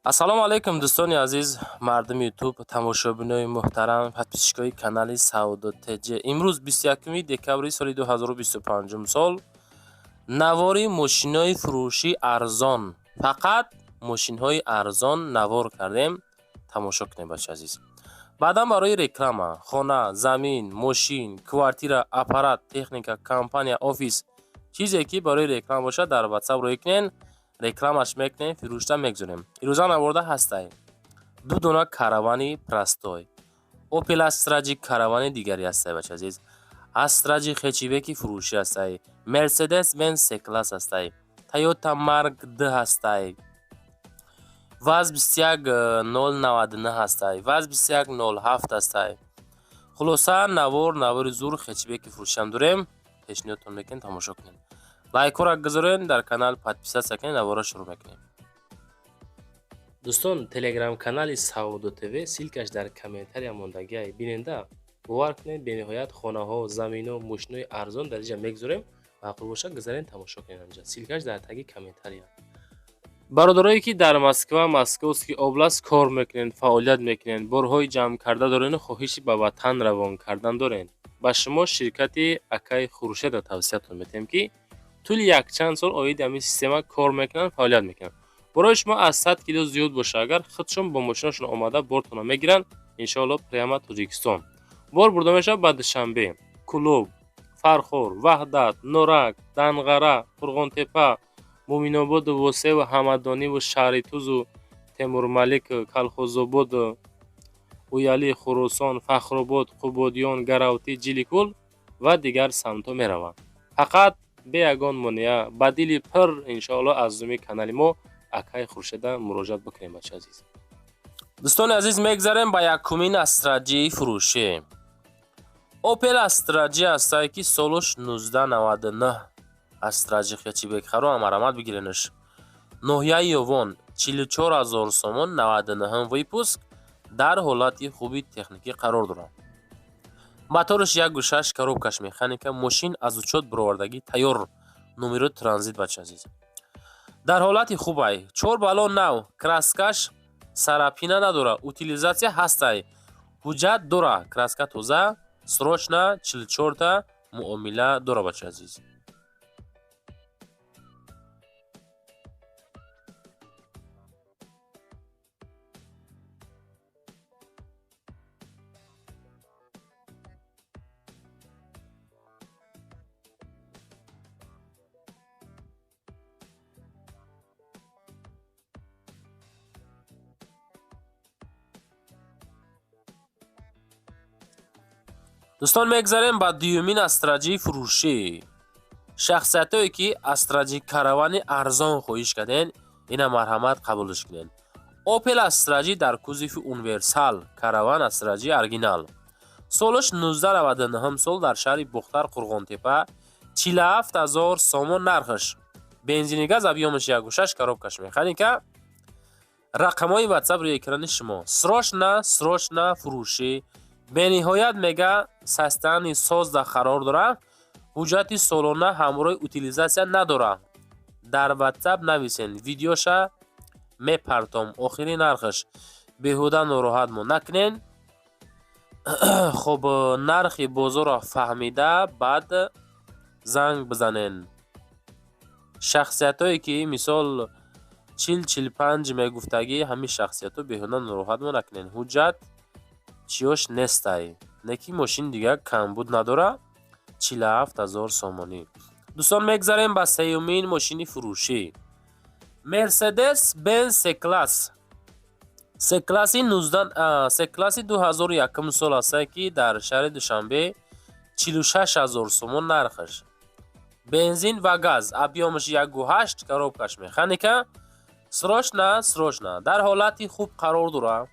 Ассалому алайкум, дӯстони азиз, мардуми Ютуб, тамошобинои муҳтарам, подписчикои канали Савдо ТЖ. Имрӯз 21 декабри соли 2025 сол навори мошинои фурӯшӣ арзон, фақат мошинҳои арзон навор кардем, тамошо кунем, бача азиз. Баъдан барои реклама, хона, замин, мошин, квартира, аппарат, техника, компания, офис, чизе ки барои реклама бошад, дар WhatsApp рӯй кунен, рекламаш мекунем, фурӯшта мегузорем. Ирӯза наворда ҳастай ду дона Каравани простой, Опел Астраҷи Каравани дигаре ҳастай, бача азиз, Астраҷи хэтчбеки фурӯшӣ ҳастай, Мерседес Бенз С класс ҳастай, Тойота Марк Д ҳастай, ВАЗ 21099 ҳастай, ВАЗ 2107 ҳастай. Хулоса, навор навори зур, хэтчбеки фурӯшиам дорем, пешниҳодтон мекунем, тамошо кунем. Лайкҳоро гузорен, дар канал подписаться кунед, наворро шурӯъ мекунем. Дӯстон, телеграм-канали Савдо ТВ, ссылкаш дар комментария мондагиай, биненда, бовар кунед, бениҳоят хонаҳо, замино, мошинои арзон дар инҷа мегузорем. Маъқул бошад, гузарен, тамошо кунед, анҷа ссылкаш дар таги комментария. Бародарое ки дар Москва, Московский область кор мекунед, фаъолият мекунед, борҳои ҷамъкарда дорену хоҳиши ба ватан равон кардан доред, ба шумо ширкати акаи Хуршедро тавсиятон метиҳем, ки тӯли якчанд сол оиди ҳамин система кор мекунанд, фаъолият мекунанд. Борои шумо аз 100 кило зиёд боша агар, худшон бо мошинашон омада бортонро мегиранд, иншоалло. Прямо Тоҷикистон бор бурда мешавад, ба Душанбе, Кӯлоб, Фархор, Ваҳдат, Норак, Данғара, Қурғонтепа, Муъминободу Восеву Ҳамадониву Шаҳритузу Темурмалик, Калхозободу Уялӣ, Хуросон, Фахробод, Қубодиён, Гаравтӣ, Ҷиликул ва дигар самтҳо мераванд. Фақат бе ягон монеа, ба дили пир, иншоалло, аз зуми канали мо акаи Хуршеда муроҷиат бикунем, бача азиз. Дӯстони азиз, мегзарем ба якумин Астраҷии фурӯшӣ. Опел Астраҷи ҳастае, ки солуш 1999. Астраҷи хэтчбек харо марҳамат бигиренаш. Ноҳияи Ёвон, 44 000 сомон, 99 выпуск, дар ҳолати хуби техникӣ қарор дорад. Мотораш 1,6, коробкаш механика, мошин аз учёт бировардагӣ тайёр, номеро транзит, бача азиз. Дар ҳолати хубай, чор баллон нав, краскаш царапина надора, утилизация ҳастай, ҳуҷҷат дора, краска тоза, срочно 44та муомила дора, бача азиз. Дӯстон, мегзарем ба дуюмин Астраҷии фурӯшӣ. Шахсиятое ки Астраҷи Каравани арзон хоҳиш карден, ина марҳамат, қабулш кунед. Опел Астраҷи дар кузови универсал, Караван Астраҷи оригинал, солаш 1999 сол, дар шаҳри Бохтар, Қурғонтепа, 47 000 сомон нархаш, бензини газ, объёмаш 1,6, коробкаш механика. Рақамҳои Ватсап рӯи экрани шумо. Срочно, срочно фурӯшӣ. Бениҳоят мега состоянии созда қарор дорад, ҳуҷҷати солона ҳамроҳи утилизация надорад. Дар Ватсап нависен, видеоша мепартом. Охири нархаш, беҳуда нороҳатмо накунен. Хоб, нархи бозорро фаҳмида, баъд занг бизанен. Шахсиятое ки мисол 40-45 мегуфтагӣ, ҳамин шахсиятҳо беҳуда нороҳатмо накунен. Ҳуҷҷат чиёш нестай, неки мошин дигар камбуд надора, 47 000 сомонӣ. Дӯстон, мегзарем ба сеюмин мошини фурӯшӣ. Мерседес Бенз С класс, С класси С класси 2001 сол ҳастае, ки дар шаҳри Душанбе, 46 000 сомон нархаш, бензин ва газ, объёмаш 1,8, коробкаш механика. Срочно, срочно, дар ҳолати хуб қарор дорад,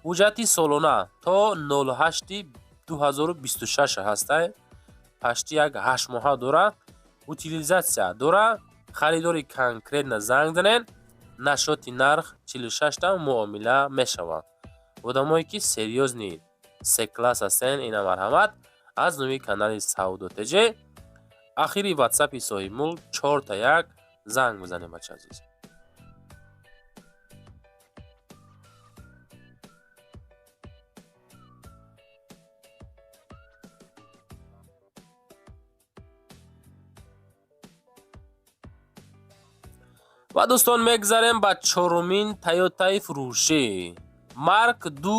ҳуҷҷати солона то 08 2026 ҳастай, пашти як ҳаштмоҳа дора, утилизация дора. Харидори конкретно занг занед, нашоти нарх 46та муомила мешавад. Одамое ки серьёзный С класс ҳастен, ина марҳамат, аз номи канали Савдо ТЖ. Ахири Ватсапи соҳибмулк 4 та 1, занг бизанем, бача азиз. Ва, дӯстон, мегзарем ба чорумин Тойотаи фурӯшӣ. Марк ду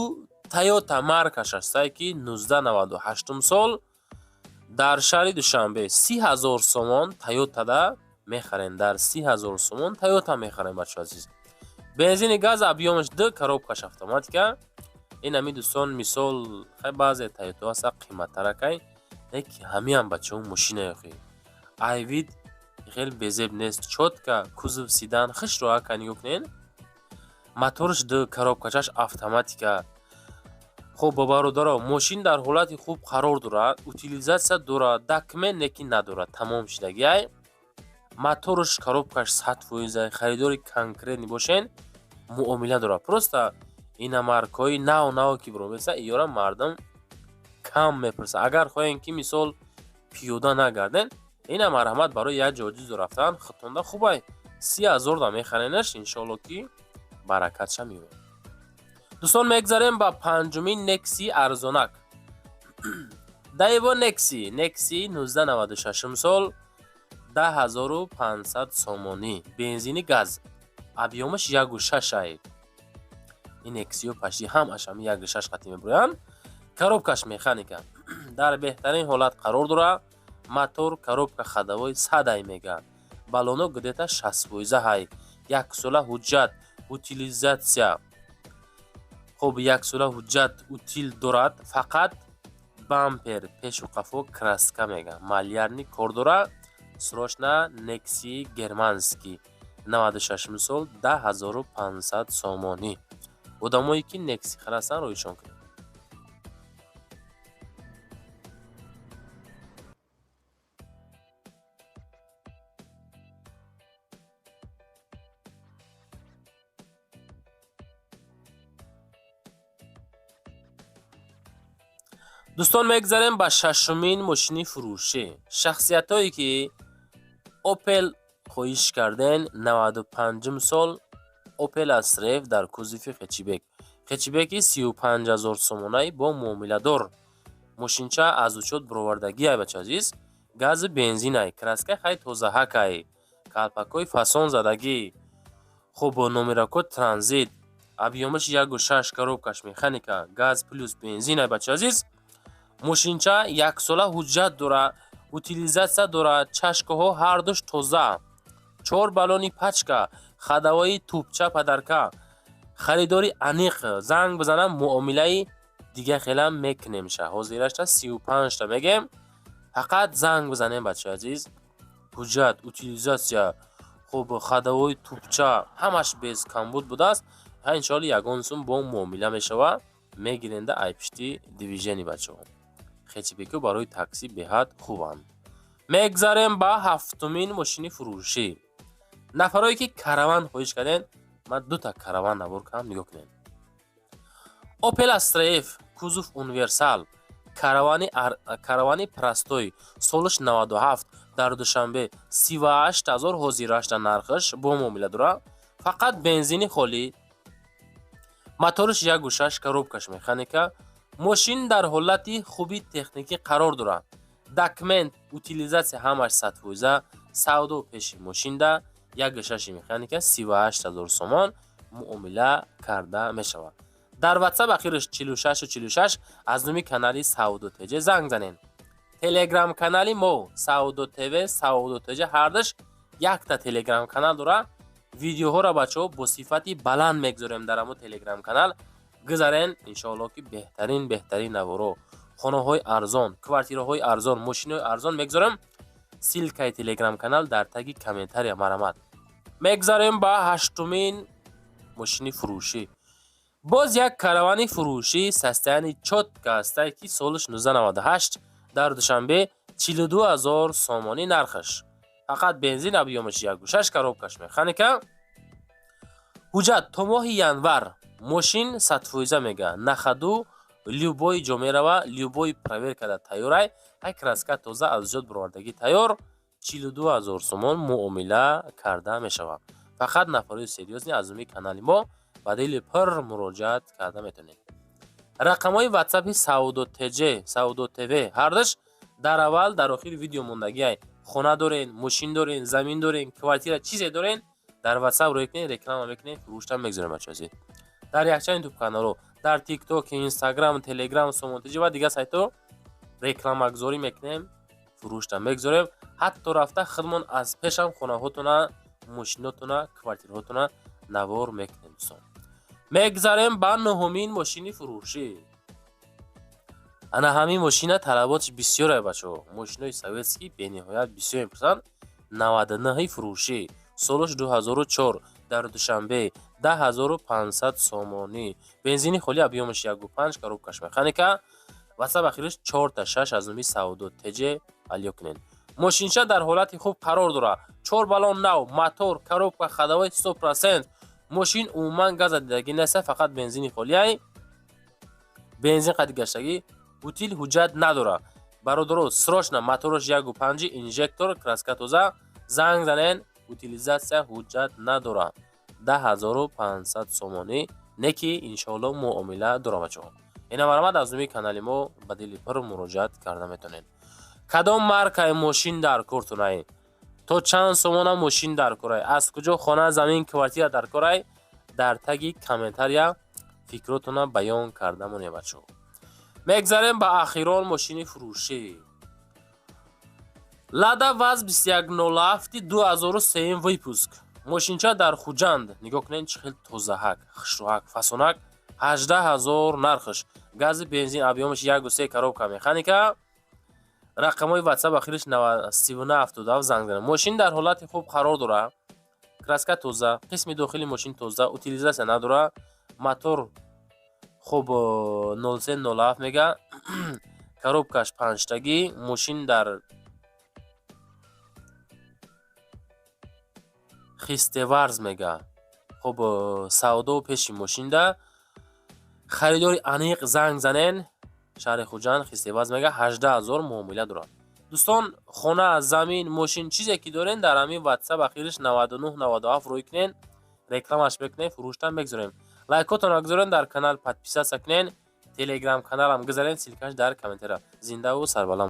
Тойота маркаш ҳастае, ки 1998 сол, дар шаҳри Душанбе 30 000 сомон Тойотада мехарем. Дар 30 000 сомон Тойота мехарем, бачаҳо азиз. Бензини, газ, объём аш д, коробка ш автоматика. Ин ҳами, дӯстон, мисол, хай, баъзе Тойото ҳаста қиматтаракай, леки ҳамиам, бачаҳо, мошинаи охи ай вид хеле безеб нест, чётко, кузов седан хушро ака, нигоҳ кунед. Моторш д, коробка чаш автоматика. Хуб, бародаро, мошин дар ҳолати хуб қарор дорад, утилизация дорад, документ неки надорад, тамом шудагиай. Моторш, коробка ш 100%. Харидори конкретный бошен, муомила дорад. Просто ина маркҳои нав нав ки биромеса, иёра мардум кам мепурсад. Агар хоҳем, ки мисол пиёда нагарден, ина марҳамат, барои як ҷо ҷузо рафтан худтонда хубай. 30 000 да мехаренаш, иншоалло, ки баракатша меёбед. Дӯстон, мегзарем ба панҷумин Некси арзонак. Даево Некси, Некси 1996 сол, 10 500 сомонӣ, бензини, газ, объём аш 1,6 ай. Ин Нексиё пашти ҳамаш ҳами 1,6 қатӣ мебироянд. Коробка ш механика, дар беҳтарин ҳолат қарор дорад. Мотор, коробка, ходовой садай мега, баллоно где-то 60% ҳай. Яксола ҳуҷҷат, утилизация. Хуб, яксола ҳуҷҷат, утил дорад, фақат бампер пешу қафо краска мега, малярный кор дорад. Срочно Некси германский, 96 сол, 10 500 сомонӣ. Одамое ки Некси харастанд, роишон кунед. Дӯстон, мегзарем ба шашумин мошини фурӯшӣ. Шахсиятҳое ки Опел хоҳиш карден, 95 сол Опел Астра Ф дар кузови хэтчбек, хэтчбеки 35 000 сомонаи бо муомиладор. Мошинча аз учёт бировардагиай, бача азиз. Гази, бензинай, краска хай тозаҳакай, калпакҳои фасон задагӣ. Хуб, номерако транзит, объём аш 1,6, коробка ш механика, газ плюс бензинай, бача азиз. Мошинча яксола ҳуҷҷат дорад, утилизация дорад, чашкаҳо ҳардуш тоза, чор баллони пачка, ходовой и тупча падарка. Харидори аниқ занг бизанам, муомилаи дига хелам мекунемша. Ҳозирашта 35-та мегем, фақат занг бизанем, бачаи азиз. Ҳуҷҷат, утилизация, хуб, ходовой тупча, ҳамаш без камбуд будааст. Ҳа, иншоалло, ягон сум бо муомила мешава, мегиренда айпишти движение. Бачаҳо, хэтчбеку барои таксӣ беҳад хубанд. Мегзарем ба ҳафтумин мошини фурӯшӣ. Нафарое ки Караван хоҳиш кардем, ман дута Караван набор кардам, нигоҳ кунед. Опел Астра Ф, кузов универсал, Каравани простой, солаш 97, дар Душанбе 38 000 ҳозирашта нархаш, бо муомила дорад. Фақат бензини холӣ, мотораш 1,6, коробка ш механика. Мошин дар ҳолати хуби техникӣ қарор дорад, документ, утилизация ҳамаш 100%. Савдо пеши мошинда, 1,6 механика, 38 000 сомон, муомила карда мешавад. Дар Ватсап ахираш 4646 аз номи канали Савдо ТЖ занг занед. Телеграм канали мо Савдо ТВ, Савдо ТЖ ҳардаш якта телеграм канал дорад. Видеоҳоро, бачаҳо, бо сифати баланд мегузорем дар ҳамо телеграм канал. Гузарен, иншоалло, ки беҳтарин, беҳтарин наворо, хонаҳои арзон, квартираҳои арзон, мошинаҳои арзон мегузорем. Ссылка и телеграм канал дар таги комментария, марамат. Мегзарем ба ҳаштумин мошини фурӯшӣ. Боз як Каравани фурӯшӣ, состояние чётко ҳастае, ки солаш 1998, дар Душанбе 42 ҳазор сомонӣ нархаш. Фақат бензин, объём аш 1,6, коробка ш механика. Ҳуҷҷат то моҳи январ. Мошин 100% мега, на ходу, любой ҷо мерава, любой проверка да тайёрай. Ҳай, краска тоза, аз ҷод бировардагӣ тайёр. 42 ҳазор сомон, муомила карда мешавад. Фақат нафарои серьёзный аз номи канали мо ба дили пур муроҷиат карда метавонед. Рақамҳои ватсапи Савдо ТЖ, Савдо ТВ ҳардаш дар аввал, дар охири видео мондагиай. Хона дорен, мошин дорен, замин дорен, квартира, чизе дорен, Дар WhatsApp рӯй кунед, реклама мекунем, фурӯшта мегузорем, бачаҳо. Дар якчанд ютуб каналҳо, дар ТикТок, Инстаграм, Телеграм, Сомонтиҷи ва дигар сайтҳо рекламагузорӣ мекунем, фурӯшта мегузорем. Ҳатто рафта худмон аз пешам хонаҳотона, мошинотона, квартираҳотона навор мекунем, дӯстон. Мегзарем ба нуҳумин мошини фурӯшӣ. Ана ҳамин мошина талаботиш бисёре, бачаҳо. Мошинои советский бениҳоят бисёр мепурсанд. 99-и фурӯшӣ, солаш 2004, дар Душанбе, 10 500 сомонӣ, бензини холӣ, объём аш 1,5, коробка ш механика, WhatsApp ахириш 4 та 6, аз номи Савдо ТЖ алё кунед. Мошинча дар ҳолати хуб қарор дорад, чор баллон нав, мотор, коробка, ходовой 100%. Мошин умуман газа дидагӣ неста, фақат бензини холиай, бензин қади гаштагӣ, утил ҳуҷҷат надорад. Бародаро, срочно, мотораш 1,5, инжектор, краска тоза, занг занен. Утилизация, ҳуҷҷат надорад, 10 500 сомонӣ, не ки иншоалло муомила дорам, бачаҳо. Ина марҳамат, аз номи канали мо ба дили пур муроҷиат карда метавонед. Кадом маркаи мошин дар кортунай, то чанд сомона мошин дар корай, аз куҷо хона, замин, квартира дар корай, дар таги комментария фикротона баён карда монед, бачаҳо. Мегзарем ба ахирон мошини фурӯшӣ. Лада ВАЗ 2107, 2003 выпуск. Мошинча дар Хуҷанд. Нигоҳ кунед, чӣ хел тозаҳак, хушрӯҳак, фасонак. 18 000 нархш, гази бензин, объём аш 1,3, коробка механика. Рақамҳои WhatsApp ахириш 3977, занг занед. Мошин дар ҳолати хуб қарор дорад, краска тоза, қисми дохили мошин тоза, утилизация надорад, мотор хуб, 0307 мега, коробка ш панҷтагӣ. Мошин дар Хистеварз мега. Хуб, савдо пеши мошинда. Харидори аниқ занг занен. Шаҳри Хуҷанд, Хистеварз мега, 18 000 муомила дорад. Дӯстон, хона, замин, мошин, чизе ки дорен, дар ҳамин WhatsApp ахириш 9997 рӯй кунен, рекламаш мекунем, фурӯштан мегузорем. Лайкотонро гузорен, дар канал подписаться кунен, Телеграм каналам гузарен, ссылка ш дар комментария. Зиндаву сарбаланд.